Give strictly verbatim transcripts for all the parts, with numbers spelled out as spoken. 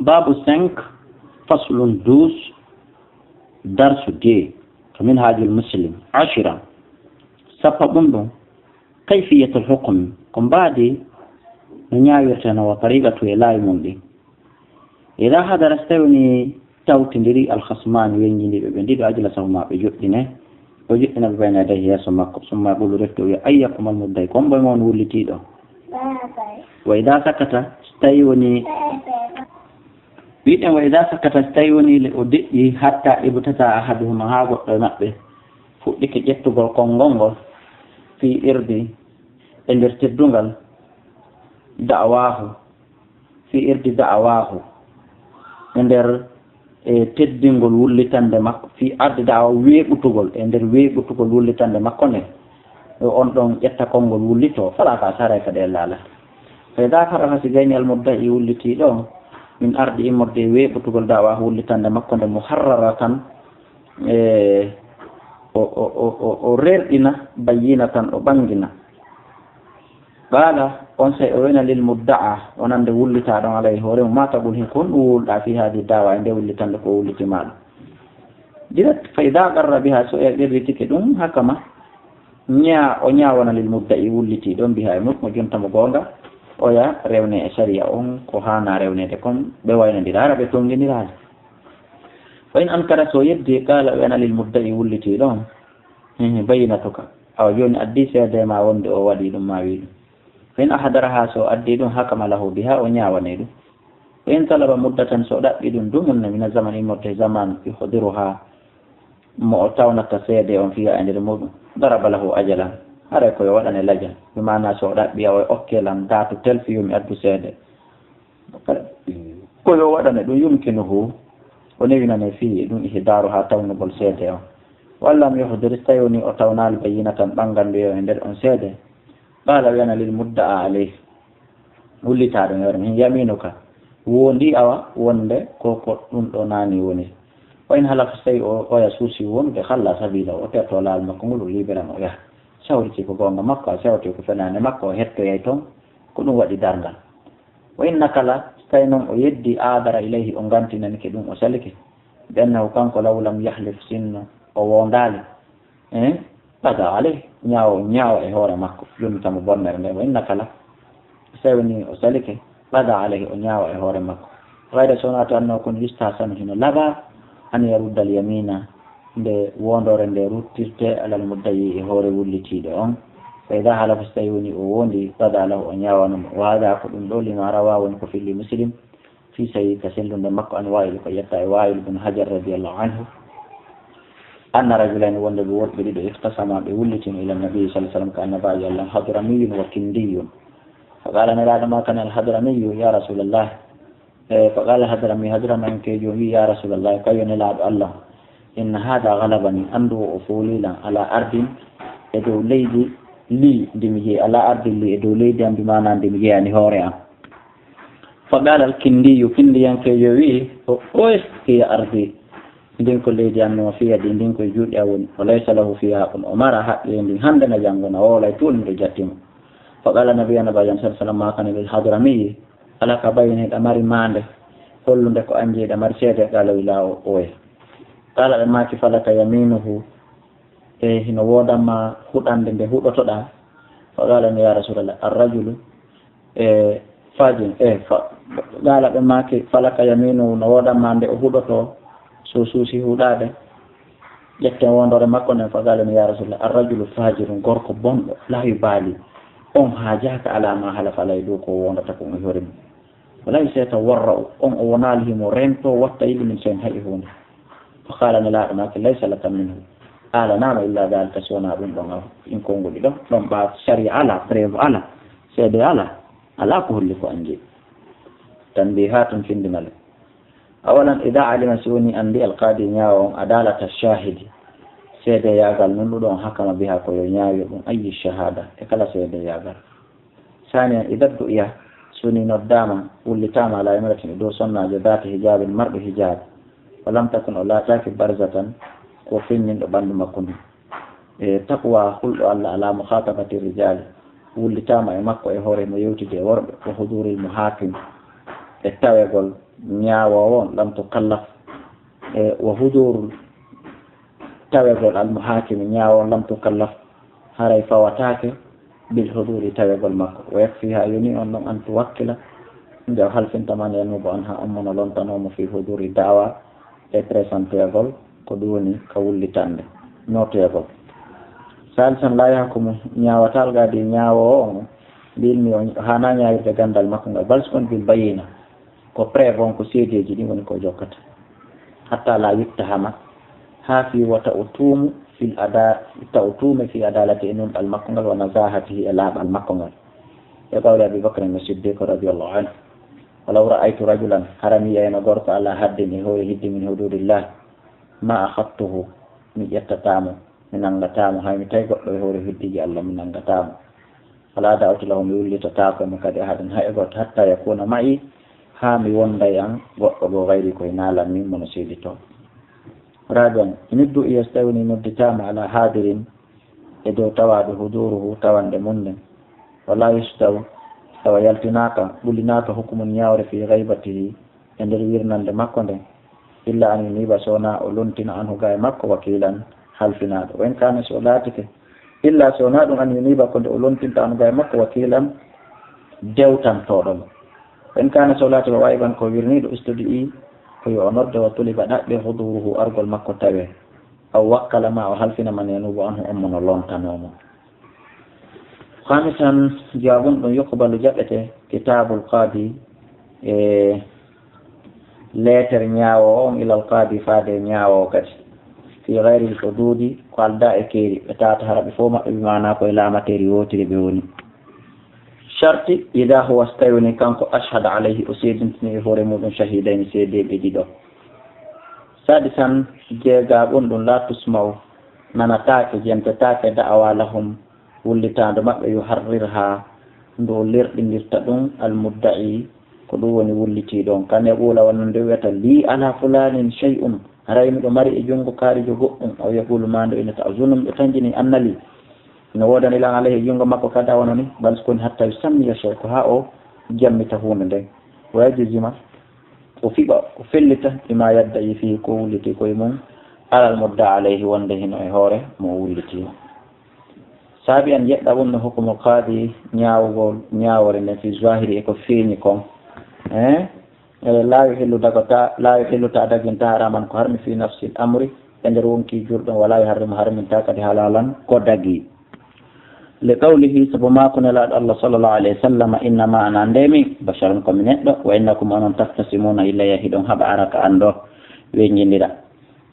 Babu cinq, faslun douze, darsu deux, ko Minhajul Muslim. Ashira, sappo ɓum ɗum, kayfiyatul hukmi, ko mbaadi no ñaawirta no wa tariqatu e laawi mum ɗi. Ida hadara, so tawi woni tawtindiri, al khasmani, weññindiiɓe ɓe ɗiɗo, ajlasahuma, ɓe joɗɗine, o joɗɗina ɓe bayna yadayhi, yeeso makko, summa yaqulu, refti o wiya, ayyakum al mudda'i, ko on ɓoy mo on wullitiiɗo? Wa ida sakata, so tawi woni, wiɗen, wa ida sakata, so tawi woni le o deƴƴi, hatta ibtata ahaduhuma, haa goɗɗo e maɓɓe fuɗɗike ƴettugol konngol ngol, fi irdi, e nder teddungal, da'wahu, fi irdi da'wahu, e nder, e teddingol wullitande makko, fi ardi da'wa, weeɓutugol, e nder weeɓutugol wullitande makko nde, e on ɗon ƴetta konngol wullito, fala ka saray ka ɗe laala. Fa ida faraga, si gayni al mudda'i wullitiiɗo, min ardi, immorde e weeɓutugol da'wahu, wullitande makko nde, muharraratan, e o, o, o, o, o rerɗina, bayyinatan, o ɓangina. Qala, on sey o wena lil mudda'a, wonande wullitaaɗo on alayhi hoore mum, ma taqul, hin ko honɗum wowluɗaa fi hadi da'wa, e nde wullitande ko o wulliti ma ɗum? Direct, fa ida qarra biha, so o qirritike ɗum, hakama, ñaa-, o ñaawana lil mudda'i, wullitiiɗo on, biha, e mum, mo jonta mo goonga, oya rewne e sariya on, ko haana rewneede kon, ɓe waynondiraali, ɓe tongindiraali. Fa in ankara, so o yeddi, qala, o wena lil mudda'i, wullitiiɗo on, hihi, bayyinatuka, awa jooni addi seede ma wonde o waɗi ɗum, ma wi ɗum. Fa in ahdaraha, so o addi ɗum, hakama lahu biha, o ñaawani ɗum. Fa in talaba muddatan, so o ɗaɓɓi ɗum dumunna, mina zaman, immorde zaman, yuhdiruha, mo o tawnata seede on fiya e nder muɗum, daraba lahu ajalan, haray ko yo waɗane lajal, bi maana so o ɗaɓɓi, o okke lan datu tel fiyu mi addu seede. Ko yo waɗane ɗum, yumkinuhu, o newinane fii e ɗum, ihdaru, haa tawnugol seede on. Wallam yuhdir, so tawi woni o tawnaali, bayyinatan, ɓanngandu yo e nder on seede. Qala, wiyana lil mudda'a alayhi, wullitaaɗo on, yaminuka, wondi awa wonde ko, ko ɗum ɗo naani woni. Wa in halafa, so tawi o, oya suusi wonude, khalla sabila, o teetto laawol makko ngol, o liberan, o yaha. Sawriti ko goonga makko, a sawti ko fenaande makko, o hettoyay toon, ko ɗum waɗi darngal. Wa in nakala, so tawi noon o yeddi, aadara ilayhi, o ngantinanike ɗum, o salike, bi annahu, kanko, law lam yahlif, sinno o woondaali, eh, qada alayhi, ñaawo, ñaawa e hoore makko, yonnita mo bonnere nde. Wa in nakala, so tawi woni o salike, qada alayhi, o ñaawa e hoore makko. Gayra, so wonaa to annahu, kono, yustahsanu, hino labaa, an yarudda al yamina, nde woondoore nde ruttirte, alal mudda'i, e hoore wullitiiɗo on. Fa ida halafa, so tawi woni o wondi, qada lahu, o ñaawano mo. Wa hada, ko ɗum ɗo, lima rawa, woni ko filli Muslim, fi sahih, ka sellunde makko, an Wa'il, ko yetta e Wa'il bin Hajar radiyallahu anhu, anna rajulayni, wonde ɓe worɓe ɗiɗo, ikhtasama, ɓe wullitino, ila nabi sallallahu alaihi wasallam, ka annabaajo Allah, hadramiyun wa kindiyun. Fa qala, nelaaɗo maakani, al hadramiyyu, ya rasulallah, E, fa qala Hadrami, Hadrami en kejo wi, ya Rasulallah, kayo nelaaɗo Allah, inna hada galabani, anndu o fooli lan, ala ardin, e dow leydi li, ndi mi jeyi, ala ardin li, e dow leydi am, bi maana ndi mi jeyani hoore am. Fa qala al kindiyu, kindiyankejo wi, o, oy, hiya ardi, ndin ko leydi am, no fiya di, ndin ko e juuɗe am woni, o laysa lahu fiha haqqun, o mara haqqe ndin, hande na jango na, o wowlay tuuni ɗo jatti mo. Fa qala nabi, annabi sallallahu alaihi wasallam maakani lil Hadrami, alaka bayyin, hiɗa mari maande hollunde ko an jeyi, hiɗa mari seede? Qala, wi, la, o, oya. Qala, ɓe maaki, falaka yaminuhu, e hino woodanma huɗande nde huɗotoɗaa? Fa qala, ya Rasulallah, arrajulu, e fajin, e fa, qala, ɓe maaki, falaka yaminuhu, no woodanma nde o huɗoto, so suusi huɗaade, ƴetten wondore makko nden, fa qala, ya Rasulallah, arrajulu fajirun, gorko bonɗo, la yubali, on haajaaka ala ma halafa alayhi, dow ko wondata kon e hoore mum. Wa laysa yatawarra'u, on o wonaali himo rento, watta yiɗi min sen hayi hunde. Fa qala, nelaaɗo maaki, laysa laka minhu, alanaama illa dhalika, si wonaa ɗum ɗon, aw in konguɗi ɗon, ɗon ɓa sariya ala, preuve ala, seede ala, ala ko holli ko an jeyi. Tanbihatun, findinal. Awalan, ida alima, si woni anndi, alqadi, ñaawo on, adalata shahidi, seedeyaagal nunɗuɗo on, hakama biha, ko yo ñaawi ɗum, ayi shahada, e kala seedeyaagal. Saniyan, ida du'iya, so ni noddaama, wullitaama, ala imratin, e dow sonnaajo, dati hijabin, marɗo hijab, wa lam takun, o laataaki, barzatan, ko feññinɗo ɓanndu makko ndun. E taqwa, hulɗo Allah, ala mukhatabati rijali, wullitaama e makko e hoore mo yewtide e worɓe, wa huduril muhakim, e tawegol ñaawoowo on lam tukallaf, e wa huduuru tawegol al muhaakimi ñaawoowo on lam tukallaf, haray fawataake bil huduuri tawegol makko. Wa yakfiha, yoni on ɗon an tuwakkila, nde o halfinta man yanuubu an ha ommono lontanoomo fi huduuri da'wa, e présenteyagol ko ɗum woni ka wullitande, nootoyagol. Salisan, la yahkumu, ñaawataa al qaadi ñaawoowo on, bi ilmi, o haanaa ñaawirde ganndal makko ngal, bal si kon bil bayyina, ko preuve on, ko seedeeji ɗin woni ko jokkata. Hatta la yuttahama, haa fii wota o tuumu fil ada-, ta o tuume fii adaalati e nunɗal makko ngal, wa nazahatihi e laaɓal makko ngal. E qawli Abi Bakr as-Siddiq radiyallahu anhu, walaw ra'aytu rajulan, hara mi yi'ayno gorko ala haddin e hoore hidde min hududillah, ma akhadtuhu, mi ƴettataa mo, mi nanngataa mo, hay mi tawi goɗɗo e hoore hiddeeji Allah, mi nanngataa mo. Wala da'awtu lahu, mi wullitataako mo kadi ahadan, hay e gooto, hatta yakuna ma'i, haa mi wonda e an goɗɗo goo gayri ko hinaa lan min, mono seeditoo. Rabi'an, in du'iya, so tawi woni nodditaama, ala hadirin, e dow tawaaɗo, huduruhu, tawande mum nden. Wala yusdaw, tawa yaltinaaka, ɓullinaaka hukumun ñaawre fi ghaybatihi, e nder wirnande makko nden. Illa an yuniba, so wonaa o lontina anhu gaa e makko wakiilan halfinaaɗo. Wa in kaana, so laatike, illa so wonaa ɗum an yuniba ko nde o lontinta anhu gaa e makko wakiilan dewtantooɗo mo. Wa in kaana, so laatike, ghaiban ko wirniiɗo, istudi'i ko yo o nodde, wa tuliba ɗaɓɓe huduruhu argol makko tawe. Aw wakkala ma o halfina man yanubu anhu on mo no lontanoo mo. Khamisan, jawaabun ɗum yuqbalu jaɓete, kitaabul qaadi, e leeter ñaawoowo on, ilal qaadi faade ñaawoowo kadi, fi ghayril huduudi ko aldaa e keeri, ɓe tawata hara ɓe fof maɓɓe ɓe maanaa ko e laamateeri wootiri ɓe woni. Sharti, idaa huwa, so tawi woni kanko ashhada alayhi, o seedintini e hoore muɗum shahidayni, seedeeɓe ɗiɗo. Sadisan, jeegaɓun ɗum, laa tusma'u, nanataake, jentetaake, da'awa lahum, wullitaandu maɓɓe, yuharrirha, ndu o lerɗindirta ɗum, almudda'i, ko ɗum woni wullitiiɗo on. Kan yaquula, wonno nde wi'ata, lii ala fulaanin shay'un, haray miɗo mari e junngo kaarijo goɗɗum, aw yaquulu, maa nde o innata, azunnu, miɗo tanƴini, anna lii, no woodani lan alayhi e junngo makko, kada wano ni, bal so koni hatta yusammiya shay, ko haa o jammita huunde nden. Wa yajzima, o fiɓa, o fellita, bima yadda'i fihi, ko wulliti koye mum, alal mudda alayhi, wonde hino e hoore mo o wulliti. Saabi an, yeɗɗa wonno hukumu qaadi, ñaawugol, ñaawore nden fi zahiri e ko feeñi kon. Eh? Eh, laa yuhillu dagata, laa yuhillu ta daginta haraman ko harmi fi nafsil amri, e nder wonki jurɗon, wala yuharrimu harminta kadi halalan ko dagi. Li qawlihi, sabu maako Nelaaɗo Allah sallallahu alayhi wa sallam, innama ana ndemi basharun ko mi neɗɗo, wa innakum onon taktasimuna ilayya hiɗon haɓa araka an ɗo wenjindira.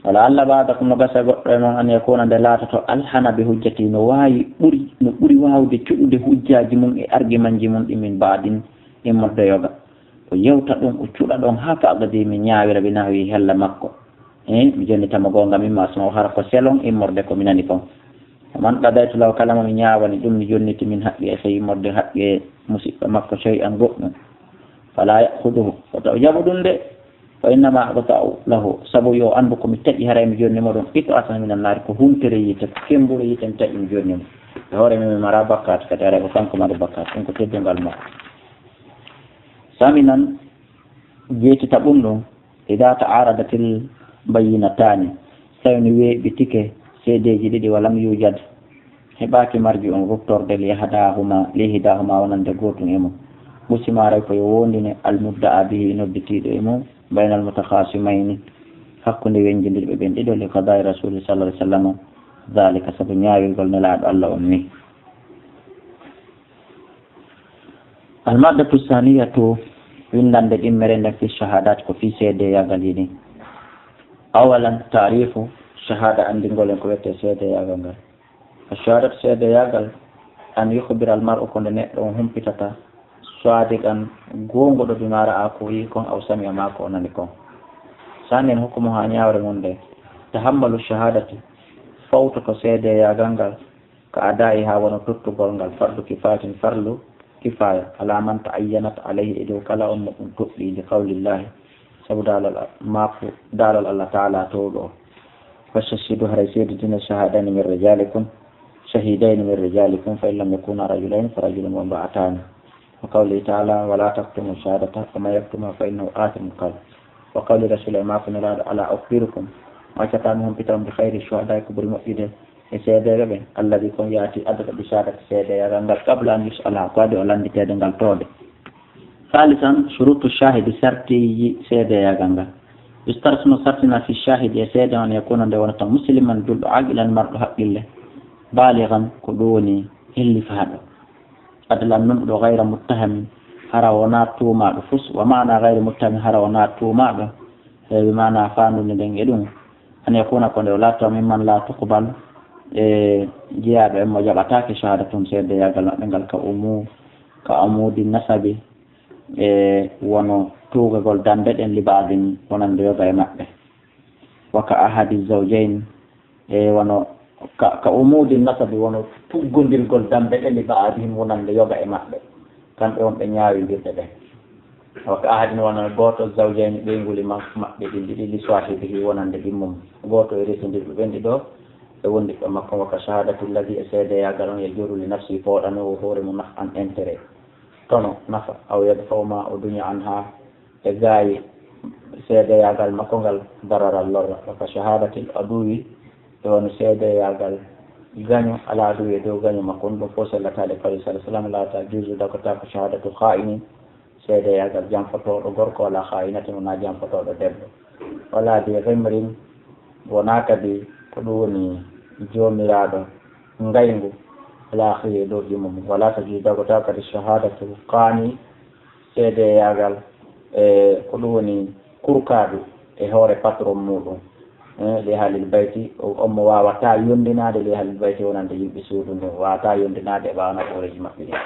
Wala Allah ba'dakum no gasa goɗɗo e mon an yakuna nde laatoto alhana bi hujjati no waawi ɓuri, no ɓuri waawde cuɗude hujjaaji mum e argumentji mum ɗi min ba'din immorde yoga. O yewta ɗum, o cuɗa ɗon haa faagadi mi ñaawira bi nahwi hella makko. Eh, mi jonnita mo goonga min ma asma'u hara ko selon immorde ko mi nani kon. Wa man qadaytu lahu kala mo mi ñaawani ɗum mi jonniti min haqqi e sey immorde haqqi e musiɗɗo makko shay'an goɗɗum. Fala ya'khuduhu, wota o jaɓu ɗum de. Fa innama aqta'u lahu, sabu yo anndu ko mi taƴi haray mi jonni mo ɗum. Qit'atan minan nar, ko huntere yiite, ko kembure yiite mi taƴi mi jonni mo. E hoore mum mi mara bakkat kadi haray ko kanko mari bakkat, ɗum ko teddungal makko. Saminan, jeetita ɓum ɗum, ida ta'aradatil bayyinatani, so tawi ni weeɓitike seedeeji ɗiɗi, walam yujad, heɓaaki marji on ruttorde li ihdahuma, li ihdahuma wonande gootum e mum. Musima aray ko yo wondine al mudda'a bihi nodditiiɗo e mum, baynal mutakhasimayni, hakkunde wenjindirɓe ɓen ɗiɗo, li qada'i rasuli sallallahu alaihi wasallam dhalika, sabu ñaawirgol Nelaaɗo Allah on ni. Al maddatu saniyatu, winndande ɗimmere nden fi shahadat ko fi seedeyagal yini. Awalan, taarifu shahada, anndingol en ko wiyetee seedeyagal ngal. Ash-shahadatu, seedeyagal, an yukhbira al mar'u, ko nde neɗɗo on humpitata, sadiqan, goonguɗo, bima ra'a, ko o yii kon, aw sami'a, maa ko o nani kon. Saniyan, hukumuha, ñaawre mum nde, tahammalu shahadati, fawtoto seedeyagal ngal, ka adaiha, wano tottugol ngal, fardu kifayatin, farlu kifaya, ala man ta'ayyanat alayhi, e dow kala on mo ɗum toɗɗii, li qawlillahi, sabu daalal a-, maaku, daalal Allah Taala toowɗo o. Fastashhidu, haray seedidine, shahidayni min rijalikum, shahidayni min rijalikum, fa in lam yakuna rajulayni fa rajulun wa imra'atani. وقوله تعالى: "ولا تكتموا الشهادة ومن يكتمها فإنه آثم." قال. وقول رسول الله: "ما كنا لا، ألا أخبركم؟" Mo accata mi humpita on bi khayri shuhada, ko ɓuri moƴƴude e seedeeɓe ɓe, alladhi kon yaati addata bi shahadati seedeeyagal ngal qabla an yus'ala, ko adi o lannditeede ngal toode. Thalithan, shurutu shahidi, sartiiji seedeeyagal ngal. Yustaratu no sartina fi shahidi e seede on, yakuna nde wonata musliman julɗo, aqilan marɗo haqqille, balighan ko ɗum woni hellifaaɗo. Adlan nunɗuɗo, ghayra muttahamin hara wonaa tuumaaɗo fus, wa maana ghayra muttahamin hara wonaa tuumaaɗo, e wi maana faandude nden e ɗum, an yakuna ko nde o laatoo mimman laa tuqbal e jeyaaɓe en mo jaɓataake shahaadatun seedeyagal maɓɓe ngal ka umu, ka umudi nasabi e wono tuugagol dambe ɗen li baadin wonande yoga e maɓɓe. Wa ka ahadi zawjayn e wono ka, ka umudi nasabi wono tuggondirgol dambe ɗe li baadihim wonande yoga e maɓɓe. Kamɓe wonɓe ñaawindirɓe ɓen. Wa ka ahadin wonande gooto zawjayni ɓeynguuli ma-, maɓɓe ɗin ɗiɗi li swahibihi wonande ɗimmum. Gooto e resondirɓe ɓen ɗiɗo e wondiɓɓe makko. Wa ka shahadati alladi e seedeyagal on ya juru li nafsi fooɗano o hoore mum naf an intérêt. Tono nafa aw yadfa'u ma o duña an ha e gaayi seedeyagal makko ngal dararal lorra. Wa ka shahadatil aduwi e wano seedeyagal gaño ala aduwi e dow gaño makko. Ɗum ɗon fof sellataade fari sallallahu alaihi wasallam laata juusu dagotako shahadatu kha'inin seedeyagal janfotooɗo gorko wala kha'inatin wona janfotooɗo debbo. Wala bi ghimrin wona kadi ko ɗum woni joomiraaɗo ngayngu ala akhihi e dow ɗimmo mum. Wala ka juusu dagotako kadi shahadatu qani seedeyagal e ko ɗum woni kurkaadu e hoore patron muɗum. Eh, li ahlil bayti, o, on mo waawata yondinaade li ahlil bayti wonande yimɓe suudu ndun, waawata yondinaade e ɓaawo nafooreeji maɓɓe ɗin.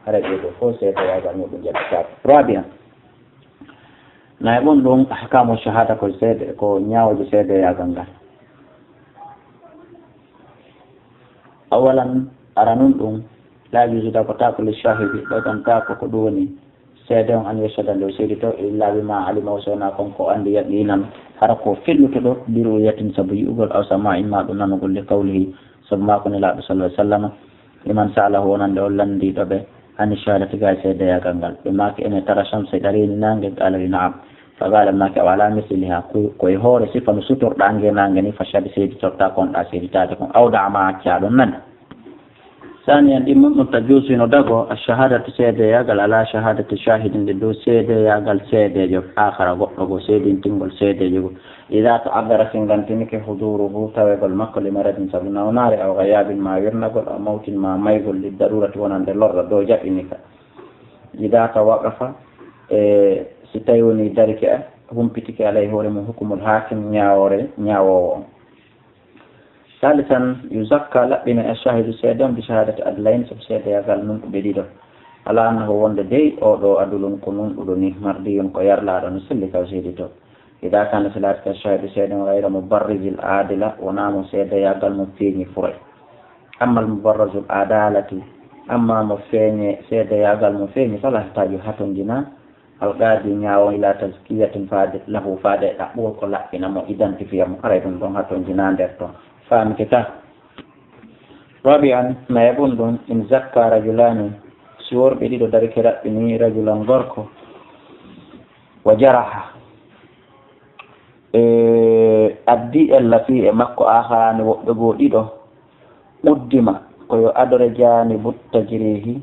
Hara ɓee ɗoo fof seedeyagal muɗum jaɓɓitaaka. Rabi'an, nayi ɓon ɗum ahkamu shahada ko seede, ko ñaawooje seedeyagal ngal. Awalan, aranun ɗum, la yajuzu dagotako li shahidi, ɗoyɗantako ko ɗum woni seede on an yashhada nde o seedito, illa bima alima o sona kon ko andi yaqinan, hara ko fellutoɗo bi ru'yatin sabu yi'ugol aw sama'in ma ɗum nanugol li qawlihi, sabu maako Nelaaɗo sallallahu alaihi wasallam, liman sa'alahu wonande on landiɗo ɓe, an shahadati ga e seedeyagal ngal. Ɓe maaki ene tara shamsa ɗa reeni nange, qala li na'am. Fa qala maaki aw ala misliha, ko, ko e hoore sifa no sutorɗa nge nange ni, fa shahid seeditorta kon ɗa seeditaade kon, aw da'a ma acca ɗon nani. Saniyan, ɗin mum ɗum tajuusu hino dago, a shahadatu seedeyagal, ala shahadati shahidin ɗe dow seedeyagal seedejo, akhara goɗɗo go seedintingol seedejo go. Ida ta'addara singantinike huduruhu tawegol makko li maradin sabu nawnaare, aw ghayabin ma wirnagol, aw mawtin ma maygol, li darurati wonande lorra dow jaɓinika. Ida tawaqafa, e si tawi woni darike a, humpitike alay hoore mum hukumul hakim ñaawore, ñaawoowo on. Salisan, yuzakka laɓɓina e shahidu seede on bi shahadati adlayn sabu seedeyagal nunɗuɓe ɗiɗo. Ala annahu wonde dey oo ɗoo adulun ko nunɗuɗo ni, mardiyun ko yarlaaɗo no selli taw seedito. Ida kana si laati ka shahidu seede on ghayra mubarrizil adila, wonaa mo seedeyagal mo feeñi furay. Amma al mubarrazul adalati, amma mo feeñe seedeyagal mo feeñi fala yahtaju hatonjina, Alqaadi ñaawoo ila tazkiyatin faade lahu faade e ɗaɓɓugol ko laɓɓina mo, identifiya mo, haray ɗum ɗon hatonjinaa nder ton. Faamike ka. Rabi'an, nayaɓun ɗum, in zakka rajulani, si worɓe ɗiɗo darike raɓɓini rajulan gorko, wa jaraha, e addi ella fii e makko, akharaani woɓɓe goo ɗiɗo, Uddima ko yo adore jaanibu tajrihi,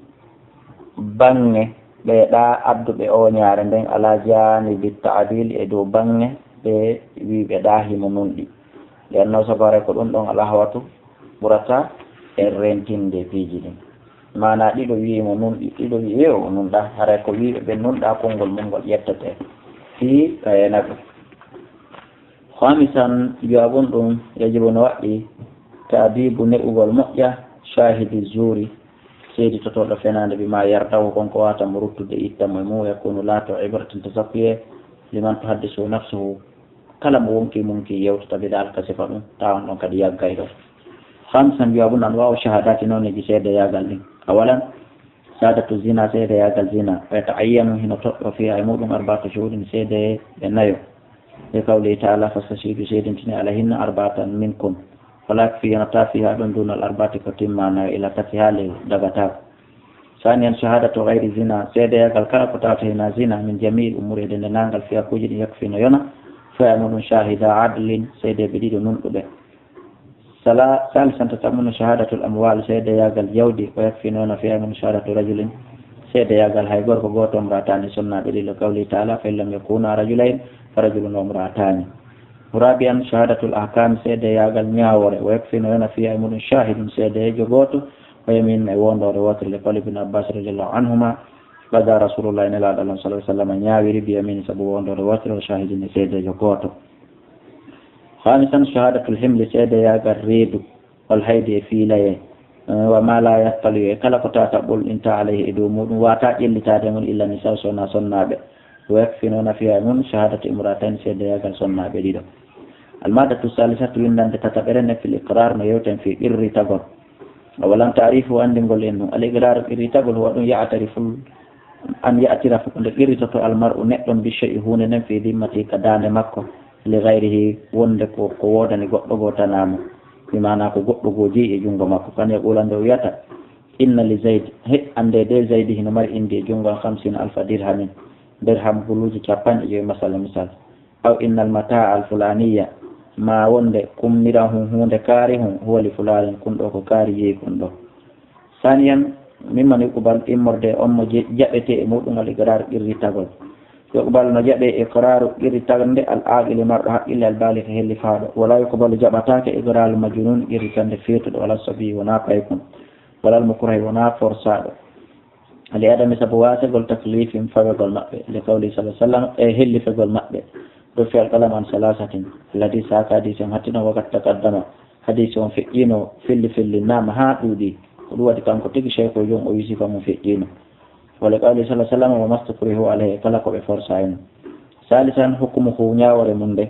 baŋŋe ɓe ɗa adduɓe ooñaare nden, ala jaanibi ta'dil e dow baŋŋe ɓe wiiɓe ɗa himo nunɗi. Nde annoo sabare ko ɗum ɗon alahwatu ɓurata en rentinde piiji ɗin. Maanaa ɗiɗo wi'i mo nunɗi, ɗiɗo wi'i o nunɗa, haray ko wiiɓe ɓe nunɗa konngol mun ngol ƴettete fii ka e naɓe. Khamisan, jaabun ɗum, yajibu no waɗɗi, ta'dibu ne'ugol moƴƴa, shahidi zuri, seeditotooɗo fenaande, bima yardahu kon ko wata mo ruttude itta mo e mum, yakunu laato ibratin tasafuye, liman tuhaddisu nafsuhu, kala mo wonki mum ki yewtata bi daalika sifa ɗum, tawan ɗon kadi yaggay ɗon. Khamisan, jaabun anwa'u shahadati, nooneeji seedeyagal ɗin. Awalan, Shahadatu zina, seedeyagal zina, wa yata'ayyanu, hino toɗɗo, fiha e muɗum arba'atu shuhudin, seedeeɓe nayo. Li qawlihi ta'ala, fastashhidu, seedintine, alayhinna arba'atan minkum. Fala yakfi, yonata, fiha ɗon, dunal arba'ati, ko timma nayo, ila tati, haa ley dagataako. Saniyan, shahadatu ghayri zina, seedeyagal kala ko tawata hina zina, min jami'il umuri, e denndaangal fiyakuuji ɗin, yakfi, no yona, fiya e muɗum shahida adlin, seedeeɓe ɗiɗo nunɗuɓe. Sala-, salisan, tatammunu shahadatul amwal, seedeyagal jawdi, wa yakfi, no yona, fiya e muɗum shahadatu rajulin, seedeyagal hay gorko gooto, imra'atani, sonnaaɓe ɗiɗo, qawli ta'ala, fa in lam yakuna rajulayn, fa rajulun wa imra'atani. Rabi'an, shahadatul ahkam, seedeyagal ñaawore, wa yakfi, no yona, fiya e muɗum shahidun, seedeejo gooto, wa yamin, e wondoore wootere, li qawli Ibn Abbas radiyallahu anhuma, qada Rasulullah, Nelaaɗo Allah sallallahu alaihi wasallam ñaawiri bi yamin sabu wondoore wootere, wa shahidin, e seedeejo gooto. Khamisan, shahadatul himli, seedeyagal reedu, wal haydi, e fiilayee, eh, wa ma la yattali, e kala ko tataɓol inta alayhi, e dow muɗum, wata ƴellitaade mum, illa nisa, sona sonnaaɓe. Wa yakfi, no yona, fiya e mum, shahadatu imra'atayn, seedeyagal sonnaaɓe ɗiɗo. Almadatu salisatu, winndande tataɓere nden, fil iqrar, no yewten fii qirritagol. Awalan ta'rifu, anndingol en ɗum. Al iqrar, qirritagol, huwa ɗum ya'tarifu, an ya'tarifu, ko nde qirritoto al mar'u, neɗɗo, bi shay'i, huunde nden, fii dimmati, ka daande makko, li ghayrihi, wonde ko, ko woodani goɗɗo goo tanaa mo. Bi maana ko goɗɗo goo jeyi e junngo makko. Kan yaqula, nde o wiyata, inna li Zayd, he, annde de Zaydi hino mari indi e junngo an, khamsina alfa dirhamin, dirham guluuji capanɗe joyi, masala misal. Aw innal mataa al fulaniya, ma wonde kumniran hun huunde kaari hun, huwa li fulanin, kun ɗo ko kaari jeyi kun ɗo. Saniyan, mimman yuqbal, immorde on mo je-, jaɓete e muɗum, al iqrar, qirritagol. Yuqbal, no jaɓe iqraru, qirritagol nde, al aqili, marɗo haqqille, al baligh, hellifaaɗo. Wala yuqbalu, jaɓataake, iqrarul majnun, qirritande feetuɗo, wala sabi, wona paykun, wala al mukrah, wona forsaaɗo. Li adami, sabu waasegol, taklifin, fawegol maɓɓe, li qawli sallallahu alaihi wasallam, e hellifegol maɓɓe. Rufi al qalam an salasatin, alhadis, haa ka hadisi on hattino, waqad taqaddama, hadisi on feƴƴino filli filli, naam, haa ɗuuɗi. Ko ɗum waɗi kanko tigi Cheikh o, jom o wi sifa mum feƴƴino. Wa li qawli sallallahu alaihi wasallam, wa mastukrihu alayhi, e kala ko ɓe forsa en. Salisan, hukmuhu, ñaawore mum nde.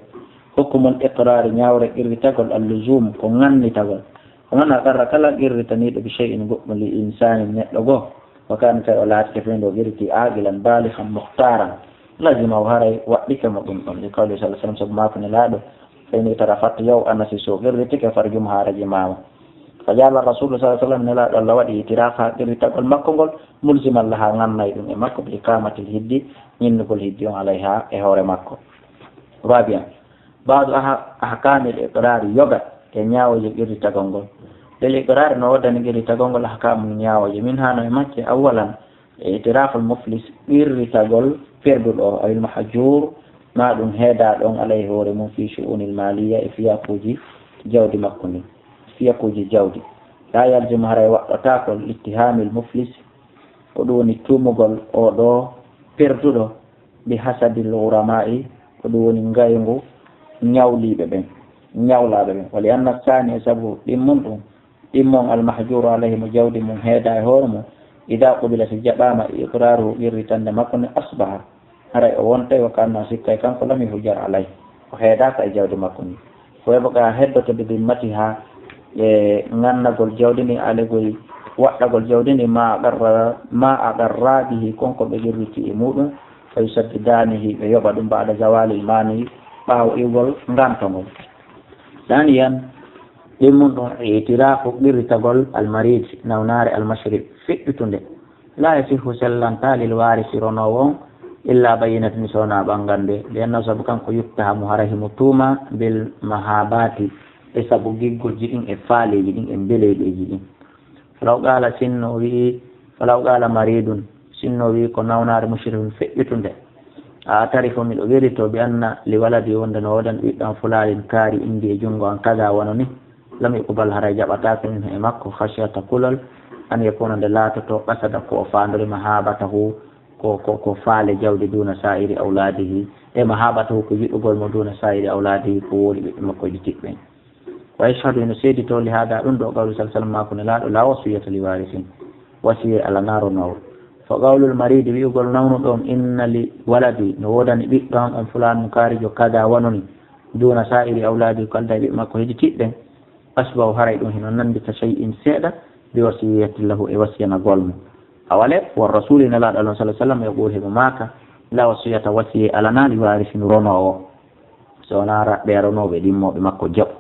Hukmul iqrari, ñaawore qirritagol, al luzum, ko ŋannitagol. Wa man aqarra, kala qirritaniiɗo, bi shay'in, goɗɗum, li insaanin, neɗɗo goo, wa kaana, tawi o laatike fewndo o qirriti, aaqilan, baalighan, muhtaaran, lazima, o haray waɗɗike mo ɗum ɗon. Li qawli sallallahu alaihi wasallam, sabu maaku Nelaaɗo, fa in i'tarafat, yaw Anasi, so qirritike, farjumha, rajimaa mo. Fa ja'ala Rasulu sallallahu alaihi wasallam, Nelaaɗo Allah waɗi, i'tiraafaha, qirritagol makko ngol, mulziman laha, ŋannay ɗum e makko, bi iqamatil hiddi, ñinnugol hiddi on, alayha, e hoore makko. Rabi'an, ba'du aha-, ahkamil iqrari, yoga e ñaawooje qirritagol ngol. Lil iqrari, no woodani qirritagol ngol, ahkamun, ñaawooje, minha, no e majje, awwalan, i'tiraful muflis, qirritagol perduɗo, awil mahjur, ma ɗum heedaaɗo on, alayhi, hoore mum, fi shu'unil maliya, e fiyakuuji jawdi makko ndin, fiyakuuji jawdi. La yalzimu, haray waɗɗataako, ittihamil muflis, ko ɗum woni tuumugol oo ɗoo perduɗo, bi hasadil ghurama'i, ko ɗum woni ngayngu ñawliiɓe ɓen, ñawlaaɓe ɓen. Wa li anna saani, sabu ɗimmun ɗum, ɗimmon al mahjuru alayhi, mo jawdi mum heeda e hoore mum, ida qubila, si jaɓaama, iqraruhu, qirritande makko nde, asbaha, haray o wontay, wa kaanna, sikkay kanko, lam yuhjar alayhi, o heedaaka e jawdi makko ndin. Wa yabqa, heddoto, bi dimmatiha, e ŋannagol jawdi ndin, alegoy waɗɗagol jawdi ndin, ma aqarra, ma aqarra bihi, kon ko ɓe qirriti e muɗum, fa yusaddidanihi, ɓe yoɓa ɗum, ba'da zawalil mani, ɓaawo iwgol nganto ngol. Saniyan, ɗimmun ɗum, i'tirafu, qirritagol, al marid, nawnaare, al mashri, feƴƴutunde. La yasihhu, sellantaa, lil warisi, ronoowo on, illa bayyinatun, si wonaa ɓangande, li annahu, sabu kanko, yuttahamu, hara himo tuuma, bil mahabati, e sabu giggolji ɗin, e faaleeji ɗin, e mbeleeɗeeji ɗin. Falaw qaala, sinno wi'i, falaw qaala maridun, sinno wi'i ko nawnaare mushrikun feƴƴutunde, a atarifu, miɗo wirito, bi anna li waladi, wonde no woodani ɓiɗɗo am fulaanin kaari indi e junngo an, kada wano ni, lam yuqbal, haray jaɓataake, minhu, e makko, khashyata, kulol, an yakuna, nde laatoto, qasada, ko o faandori, mahabatahu, ko, ko, ko faale jawdi, duna sa'iri awladihi, e mahabatahu, ko yiɗugol mo, duna sa'iri awladihi, ko woori ɓiɓɓe makko hedditiiɓe ɓen. Wa yashhadu, hino seeditoo, li hada, ɗum ɗo, qawlu sallallahu alaihi wasallam, maaku Nelaaɗo, la wasiyata li warisin, wasiyee alanaa ronoowo. Fa qawlul maridi, wi'ugol nawnuɗo on, inna li waladi, no woodani ɓiɗɗo am on fulaanun kaarijo, kada wano ni, duna sa'iri awladi, ko aldaa e ɓiɓɓe makko hedditiiɓe ɓen, asbahu, haray ɗum hino nanndi ka shay'in seeɗa, bi wasiyati lahu, e wasiyanagol mo. Awale, wa rasuli, Nelaaɗo Allah sallallahu alaihi wasallam, yaqulu, himo maaka, la wasiyata, wasiyee alanaa, li warisin, ronoowo. So wonaa raɓɓe ronooɓe ɗimmooɓe makko jaɓu.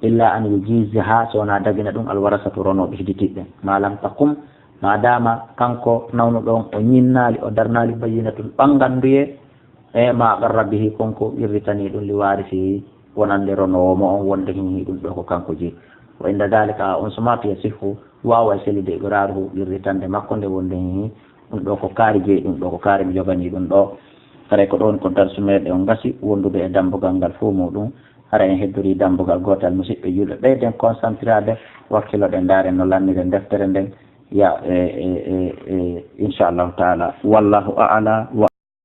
Illa an yujizaha, so wonaa dagina ɗum, alwarasatu, ronooɓe hedditiiɓe ɓen. Ma lam taqum, Maadaama kanko nawnuɗo on o ñinnaali, o darnaali bayyinatun ɓanngannduye, e ma aqarra bihi, kon ko qirritanii ɗum li waarisihi, wonande ronoowo mo on, wonde hihi ɗum ɗo ko kanko jeyi. Wa inda daalika, a on sumaatu yasihhu, waaway selude iqraaruhu, qirritannde makko nde, wonde hihi ɗum ɗo ko kaari jeyi, ɗum ɗo ko kaari mi joganii ɗum ɗo. Haray ko ɗoon ko darsu meeɗen on gasi wondude e dammbugal ngal fuu muuɗum. Hara en heddorii dammbugal gootal, musiɓɓe juulɓe, ɓeyden concentrade, wakkiloɗen, ndaaren no lanniren deftere nden. Ya, e, e, e, e, inchallahu taala. Wallahu a'ala wa